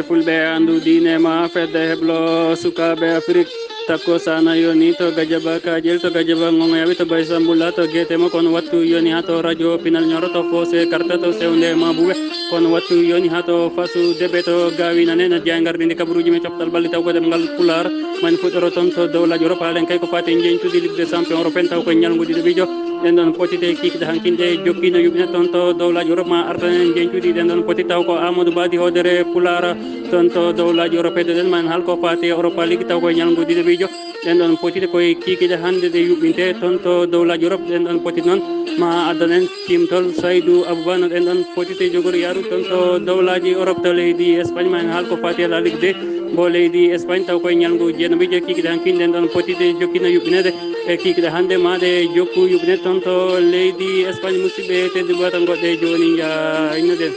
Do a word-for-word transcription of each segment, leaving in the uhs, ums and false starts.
Fulɓe anndu diine ma fedde heblo sukaaɓe Afrik. Takko sana yoni to Gajaba Kajel, to Gajaba Ngongoyaɓe, to Bay Sambulla, to Getema, kono wattu yoni ha to radio Pinal Ñoro, to Fose Karta, to Sewnde Mabuɓe, kono wattu yoni ha to Fasu Debe, to Gawina ne, na jeya ngarɗi ndi kabaruji men coftal balli taw ko ɗemngal Pulaar. Man fuɗɗoro ton to dowlaji Europe, haalen kay ko fati e njeñtudi Ligue des Champions européen taw ko e ñalngu ɗiɗo ɓijo. Ɗen ɗon potite kikiɗe hankin ɗe jokkiino yuɓɓina ton to dowlaji Europe ma artanen njeñtudi ɗen ɗon poti taw ko Amadou Badi hoodere Pulaar ton to dowlaji Europe ɗen ma en haal ko fati e Europa League taw ko e ñalngu ɗiɗo ɓijo. Ɗen ɗon potite koye kikiɗe hannde ɗe yuɓɓinte ton to dowlaji Europe. Ɗen ɗon poti noon ma addan en cimtol Saydou Abouba no ɗen ɗon potite jogori yaaru ton to dowlaji Europe to leydi Espagne ma en haal ko fati e La Ligue deux mbo leydi Espagne taw koye ñalngu jeenaɓijo kikiɗe hankin ɗen ɗon potite jokkino yuɓɓinede e kikiɗe hannde ma ɗe jokku yuɓɓinede ton to leydi Espagne. Musidɓe tedduɓe wata goɗɗe jooni njaaynoɗen.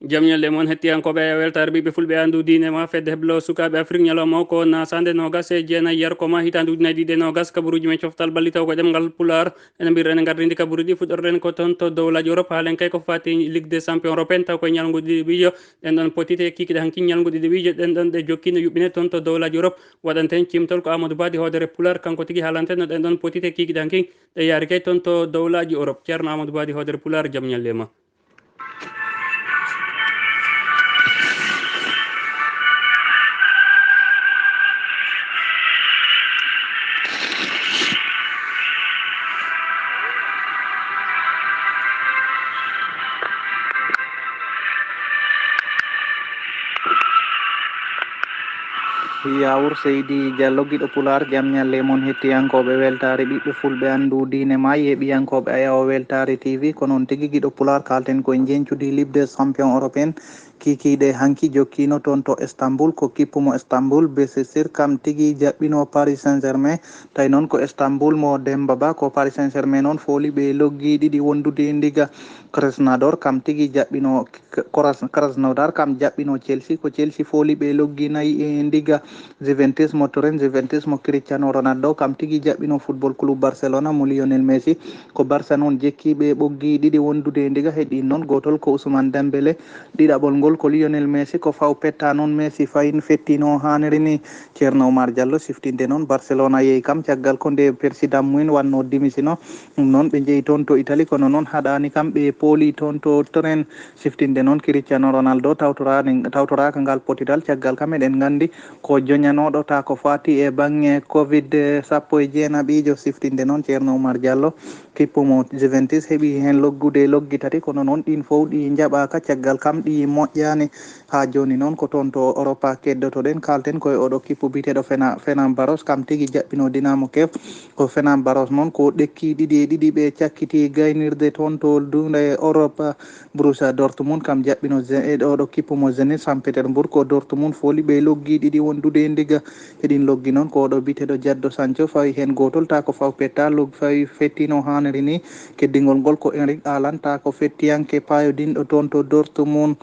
Jam ñalle mon hettiyankooɓe e weltaare ɓiɓɓe fulɓe anndu diine ma fedde heblo sukaaɓe Afrik ñalawma o ko nasande nogas e jeenayi yarko ma hitaande ujunaaji ɗiɗi e nogas kabaruuji men coftal balli taw ko ɗemngal Pulaar. Ene mbirɗen e ngardindi kabaruuji fuɗɗorɗen ko toon to dowlaaji Europe haalen kay ko faati Ligue des Champions européen taw ko e ñalngu ɗiɗi ɓijo ɗen ɗon potite kikiɗe hanki ñalngu ɗiɗi ɓijo ɗen ɗon ɗe jokkiino yuɓɓine toon to dowlaaji Europe. Waɗanten cimtol ko Amadou Badi hoodere Pulaar kanko tigi haalanten no ɗen ɗon potite kikiɗe hanki ɗe yaari kay toon to dowlaaji Europe. Ceerno Amadou Badi hoodere Pulaar jam ñalle ma. Yaawur Seydi Jallo giɗo Pulaar jam ñalle mon hettiyankooɓe weltaare ɓiɓɓe fulɓe anndu diine ma yeeɓiyankooɓe ayawo weltaare T V ko noon tigi giɗo Pulaar kaalten koye njeñcudi Ligue des Champions européen. Kikiiɗe hanki jokkiino toon to Istanbul, ko kippu mo Istanbul, Besiktas kam tigi jaɓɓino Paris Saint-Germain. Tawi noon ko Istanbul mo Demba Ba, ko Paris Saint-Germain noon fooli ɓe loggi ɗiɗi wondude e ndiga Krasnodar, kam tigi jaɓɓino K-, Kras-, Krasnodar, kam jaɓɓino Chelsea, ko Chelsea fooli ɓe loggi nayi e ndiga Juventus mo Turin, Juventus mo Cristiano Ronaldo, kam tigi jaɓɓino Football Club Barcelona mo Lionel Messi. Ko Barça noon jekki ɓe ɓoggi ɗiɗi wondude e ndiga, heɗi noon gootol ko Ousmane Dembélé, ɗiɗaɓol ngol ko Lionel Messi, ko faw petta noon Messi fayin fettino haaniri ni. Ceerno Oumar Diallo siftinde noon Barcelona yehi kam caggal ko nde persidan mumen wanno dimisino. Ɗum noon ɓe njehi toon to Italie, kono noon haɗaani kam ɓe pooli toon to Turin. Siftinde noon Cristiano Ronaldo tawtoraani, tawtoraaka ngal potidal caggal kam eɗen nganndi ko joñanooɗo ta ko faati e baŋŋe covid sappo e jeenaɓijo. Siftinde noon Ceerno Oumar Diallo. Kippu mo Juventus heɓi heen loggude loggi tati, kono noon ɗiin fof ɗi njaɓaaka. Caggal kam ɗi moƴƴaani. Haa jooni noon ko toon to Europa keddotoɗen. Kaalten koye oɗo kippu biyeteeɗo Fena-, Fenerbahce, kam tigi jaɓɓino Dinamo Kiev. Ko Fenerbahce noon ko ɗekki ɗiɗi e ɗiɗi ɓe cakkiti gaynirde toon to duunde Europa. Borussia Dortmund kam jaɓɓino Ze-, e oɗo kippu mo Zenit Saint Petersburg. Ko Dortmund fooli ɓe loggi ɗiɗi wondude e ndiga. Eɗin loggi noon ko oɗo biyeteeɗo Jaddo Sancho fawi heen gootol ta ko faw petta log fawi fettino haaniri ni. Keddingol ngol ko Erling Haaland ta ko fettiyanke paayodinɗo toon to Dortmund.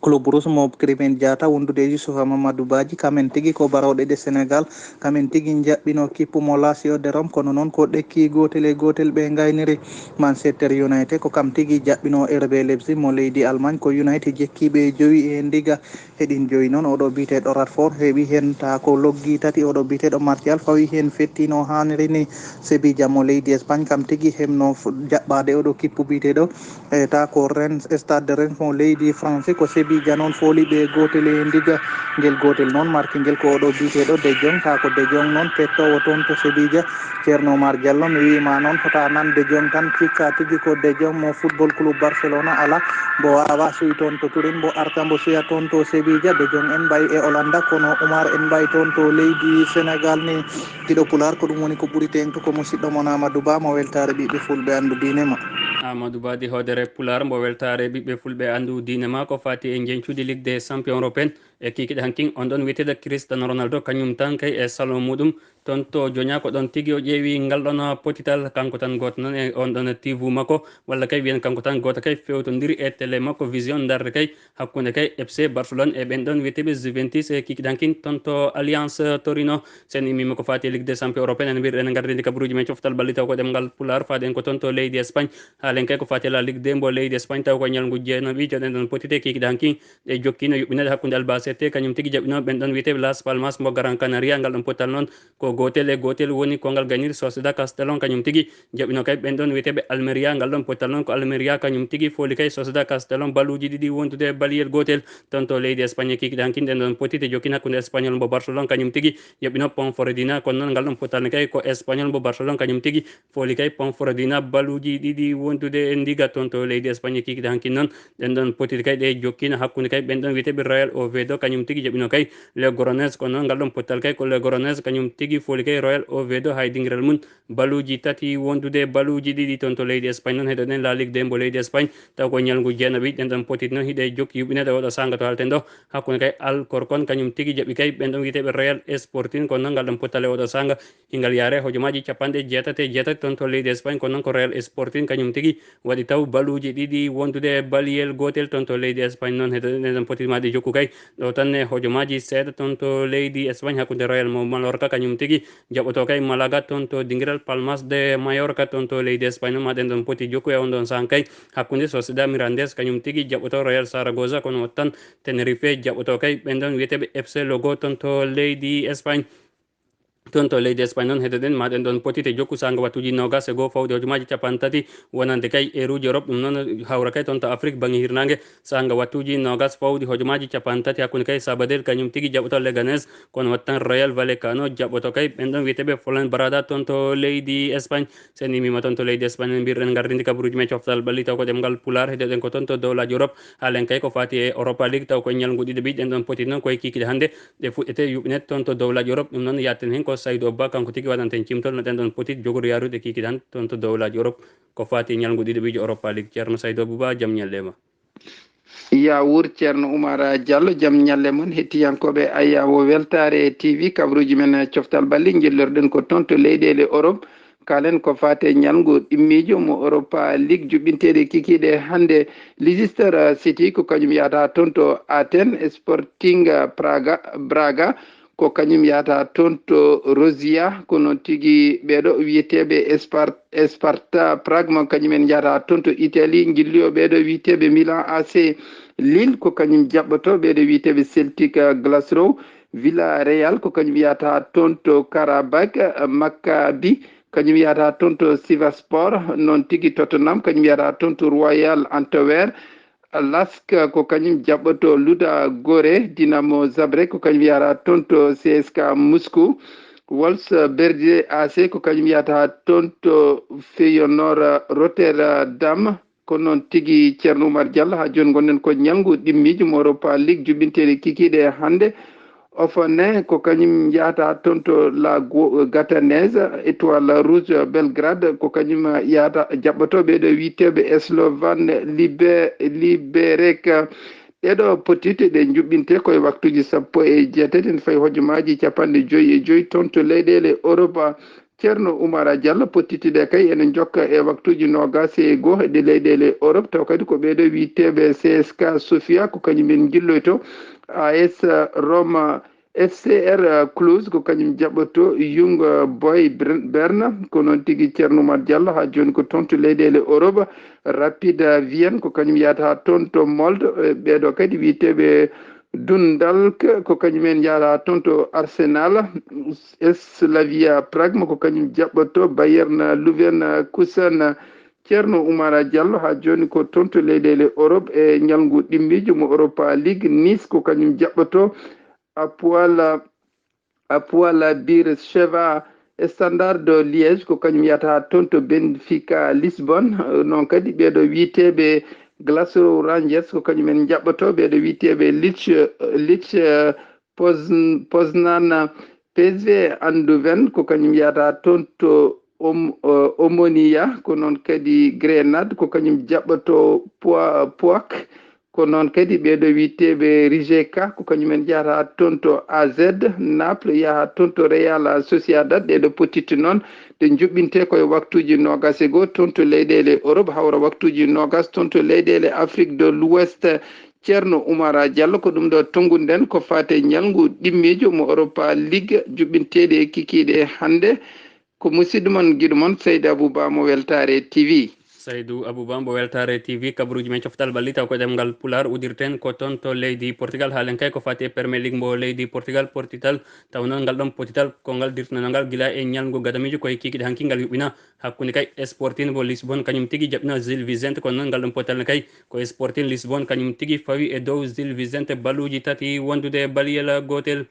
Club Rouge mo Krépin Diatta wondude e Youssoupha Mamadou Badji, kamen tigi ko barooɗe ɗe Senegal, kamen tigi jaɓɓino kippu mo Lazio de Rome, kono noon ko ɗekki gootel e gootel ɓe ngayniri. Manchester United ko kam tigi jaɓɓino R B Leipzig mo leydi Allemagne, ko United jekki ɓe jowi e ndiga. Heɗin joyi noon, oɗo biyeteeɗo Rashford heɓi heen ta ko loggi tati, oɗo biyeteeɗo Martial fawi heen fettino haaniri ni. Sevilla mo leydi Espagne kam tigi heɓno f-, jaɓɓaade oɗo kippu biyeteeɗo, e, ta ko Rennes, Stade de Rennes mo leydi France, ko Sevilla noon fooli ɓe gootel e ndiga. Ngel gootel noon marki ngel ko oɗo biyeteeɗo De Jong, ta ko De Jong noon pettoowo toon to Sevilla. Ceerno Oumar Diallo, mi wiima noon, fota nan De Jong tan, cikka tigi ko De Jong mo Football Club Barcelona. Ala, mbo waawa suy toon to Turin, mbo arta mbo suya toon to Sevilla. De Jong en mbayi e Olanda, kono Oumar en mbayi toon to leydi Senegal ni. Giɗo Pulaar, ko ɗum woni ko ɓuri teeŋtu ko musiɗɗo mon Amadou Ba mo weltaare ɓiɓɓe fulɓe anndu diine ma. Amadou Ba di hoodere Pulaar mbo weltaare ɓiɓɓe fulɓe anndu diine ma ko fati e njeñcudi Ligue des Champions européen. E kiikiiɗe hankin, on ɗon wiyeteeɗo Cristiano Ronaldo, kañum tan kay e salon muuɗum, ton to joña ko ɗon tigi o ƴeewi ngal ɗon potital, kanko tan gooto non e on ɗon tiivu makko, walla kay wiyen kanko tan gooto kay fewtondiri e télé makko, vision ndarde kay hakkunde kay F C Barcelone e ɓen ɗon wiyeteeɓe Juventus. E kiikiiɗe hankin, ton to Alliance Torino, sen immima ko faati e Ligue des Champions européenne, en mbirɗen gardinde kabaruuji men coftal ɓalli taw ko ɗemngal Pulaar, faaɗen ko ton to leydi Espagne, haalen kay ko faati e La Ligue deux mbo leydi Espagne, taw ko ñalngu jeenaɓi, joɗen ɗon potite kiikiiɗe hankin, ɗe jokkiino yuɓɓineede hakkunde Albacete, kañum tigi jaɓɓinoo ɓen ɗon wiyeteeɓe Las Palmas mo Gran Canaria. Ngal ɗon potal noon ko gootel e gootel woni ko ngal gayniri Sociedad Castellon, kañum tigi jaɓɓinoo kay ɓen ɗon wiyeteeɓe Almeria. Ngal ɗon potal noon ko Almeria kañum tigi fooli kay Sociedad Castellon baluuji ɗiɗi wondude e baliyel gootel. Ton to leydi Espagne, kiikiiɗe hankin ɗen ɗon potite jokkina hakkunde Espagnol mo Barcelone, kañum tigi jaɓɓinoo Ponferradina. Kono noon ngal ɗon potal ne kay ko Espagnol mo Barcelone, kañum tigi fooli kay Ponferradina baluuji ɗiɗi wondude e ndiga. Ton to leydi Espagne, kiikiiɗe hankin noon ɗen ɗon potiti kay ɗe jokkina hakkunde kay ɓen ɗon wiyeteeɓe Real Oviedo, kañum tigi jaɓɓinoo kay Leganes. Kono noon ngal ɗon pottal kay ko Leganes kañum tigi fooli kay Real Oviedo hay dingiral mum baluuji tati wondude e baluuji ɗiɗi. Ton to leydi Espagne noon heɗoɗen La Ligue deux mbo leydi Espagne, taw ko ñalngu jeenaɓi. Ɗen ɗon potiti noon hiɗe jokki yuɓɓineede oɗo saanga to halten ɗo hakkunde kay Alcorcon, kañum tigi jaɓi kay ɓen ɗon wiyeteeɓe Real Sporting. Kono noon ngal ɗon pottal e oɗo saanga hingal yaare hojomaaji capanɗe jeetati e jeetati ton to leydi Espagne. Kono noon ko Real Sporting kañum tigi waɗi taw baluuji ɗiɗi wondude e baliyel gootel ton to leydi Espagne. Noon heɗoɗen ɗen ɗon potiti maade jokku kay ɗo tan e hojomaaji seeɗa ton to leydi Espagne hakkunde Real mo Mallorca kañum tigi jaɓoto kay Malaga ton to dingiral Palmas de Mallorca ton to leydi Espagne. Noon ma ɗen ɗon poti jokku e on ɗon saan kay hakkunde Sociedad Mirandés kañum tigi jaɓoto Real Zaragoza, kono wattan Tenerife jaɓoto kay ɓen ɗon wiyeteeɓe F C Lugo ton to leydi Espagne. Ton to leydi Espagne noon heɗoɗen ma ɗen ɗon potite jokku saanga wattuuji noogas e goo fawde hojomaaji capanɗe tati wonande kay eruuji Europe, ɗum noon hawra kay ton to Afrique baŋnge hirnaange. Saanga wattuuji noogas fawdi hojomaaji capanɗe tati hakkunde kay Sabadell kañum tigi jaɓoto Leganes, kono wattan Rayo Vallecano jaɓoto kay ɓen ɗon wiyeteeɓe Fuenlabrada ton to leydi Espagne. Sen immima ton to leydi Espagne, en mbirɗen gardinde kabaruuji men coftal ɓalli taw ko ɗemngal Pulaar, heɗoɗen ko ton to dowlaaji Europe. Haalen kay ko faati e Europa League taw ko e ñalngu ɗiɗaɓi, ɗen ɗon poti noon ko e kiikiiɗe hannde ɗe fuɗɗete yuɓɓinet ton to dowlaaji Europe. Ɗum noon yaaten heen ko Saydu Abba, kanko tigi waɗanta en cimtol no ɗen ɗon poti jogori yaarude kiikiiɗe hannde ton to dowlaaji Europe ko faati e ñalngu ɗiɗaɓiijo Europa League. Ceerno Saydu Abba, jam ñalle ma. Yaa wuur Ceerno Umar Diallo, jam ñalle mon. Hettiyankooɓe Ayaawo Weltaare T V, kabaruuji men coftal ɓalli, njillorɗen ko ton to leyɗeele Europe. Kaalen ko faati e ñalngu ɗimmiijo mo Europa League juɓɓinteeɗi kikiiɗe hannde. Leicester City ko kañum yahata ton to Athènes, Sporting Praga, Braga ko kañum yahata ton to Rosia, ko noon tigi ɓeeɗo wiyeteeɓe Spar-, Sparta Prague mo kañum en njahata ton to Italie, njilliyo ɓeeɗo wiyeteeɓe Milan A C. Lille ko kañum jaɓɓoto ɓeeɗo wiyeteeɓe Celtic Glasgow. Villarreal ko kañum yahata ton to Karabakh, Maccabi kañum yahata ton to Sivasspor, noon tigi Tottenham kañum yahata ton to Royal Antwerp. Lask ko kañum jaɓɓoto Luda Gore, Dinamo Zagreb ko kañum yahata ton to C S K Moscou. Wolfsberger A C ko kañum yahata ton to Feyenoord Rotterdam. Ko noon tigi Ceerno Umar Diallo, haa jooni ngonɗen ko ñalngu ɗimmiijo mo Europa League juɓɓinteeɗi kikiiɗe hannde. Ofone ko kañum yahata ton to La Go-, Gatanese, Étoile Rouge Belgrade ko kañum yahata jaɓɓoto ɓeeɗo wiyeteeɓe Slovan Libe-, Liberec. Ɗeeɗo potite ɗe juɓɓinte ko e waktuuji sappo e jeetati, ene fayi hojomaaji capanɗe joyi e joyi ton to leyɗeele Europe. Ceerno Umar Diallo, pottitte ɗe kay ene jokka e waktuuji noogaas e goo e ɗe leyɗeele Europe, taw kadi ko ɓeeɗo wiyeteeɓe C S K Sofia, ko kañum en njilloyto A S Roma, F C R Cluj, ko kañum jaɓɓoto Young Boy Bern-, Berne, ko noon tigi Ceerno Umar Diallo, haa jooni ko toon to leyɗeele Europe, Rapid Vienne, ko kañum yahata haa toon to Molde, e ɓeeɗo kadi wiyeteeɓe Dundalk, ko kañum en yahata toon to Arsenal, Slavia Prague, mo ko kañum jaɓɓoto Bayern Leverkusen. Ceerno Umar Diallo, haa jooni ko toon to leyɗeele Europe e ñalngu ɗimmiijo mo Europa League, Nice ko kañum jaɓɓoto Apoel, Apoel Beersheva, Standard de Liège ko kañum yahata toon to Benfica Lisbonne. Noon kadi ɓeeɗo wiyeteeɓe Glasgow Rangers ko kañum en jaɓɓoto, ɓeeɗo wiyeteeɓe Lich, Lich, eh, Pozn-, Poznan, P S V Eindhoven ko kañum yahata toon to Om-, eh, Omonia, ko noon kadi Grenade ko kañum jaɓɓoto Pau-, Pau-, Ko noon kadi ɓeeɗo wiyeteeɓe Rijeka, ko kañumen njahata toon to A Z, Naples yaha toon to Real Sociedad. Ɗeeɗo pottitte noon ɗe njuɓɓintee ko e waktuuji noogas e goo toon to leyɗeele Europe, hawra waktuuji noogas toon to leyɗeele Afrique de l'Ouest. Ceerno Oumar Diallo, ko ɗum ɗo tonngunoɗen ko faati e ñalngu ɗimmiijo mo Europa League, juɓɓinteeɗi e kikiiɗe hannde. Ko musidɗo mon, giɗo mon, Seydi Abou Ba mo Weltaare T V. Seydi Abou Ba mo Weltaare T V, kabaruuji men coftal ɓalli taw ko ɗemngal Pulaar udirten ko toon to leydi Portugal. Haalen kay ko faati e Premier League mo leydi Portugal, Portital. Taw noon ngal ɗon potital ko ngal dirtinanoo ngal gila e ñalngu gadamiijo ko e kiikiiɗe hanki ngal yuɓɓina hakkunde kay Sporting mo Lisbon kañum tigi jaɓɓina Gil Vicente. Kono noon ngal ɗon potal ne kay ko Sporting Lisbon kañum tigi fawi e dow Gil Vicente baluuji tati wondude e baliyel gootel.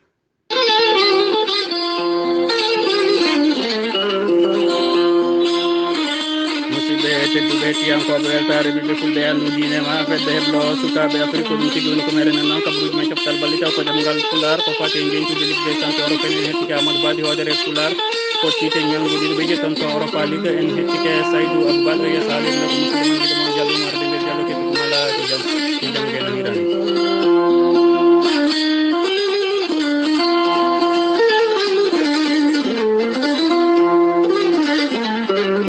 Musidɓe tedduɓe, heɗiyankooɓe Weltaare Ɓiɓɓe Fulɓe, anndu diine ma fedde heblo sukaaɓe Afrik, ko ɗum tigi woni ko meɗen nanno kabaruuji men coftal ɓalli taw ko ɗemngal Pulaar ko faati e njeñtude Ligue des Champions européen. En hettike Amadou Badi hoodere Pulaar, ko tiite ñalngu ɗiɗo ɓe jeton to Europa League. En hettike Saydou Abou Badi o yeeso haalirde ko musidɗo mon giɗo mon Diallo Oumar Dembel Diallo, keɗiɗo ko mala ko jam, ko jam ngenanira.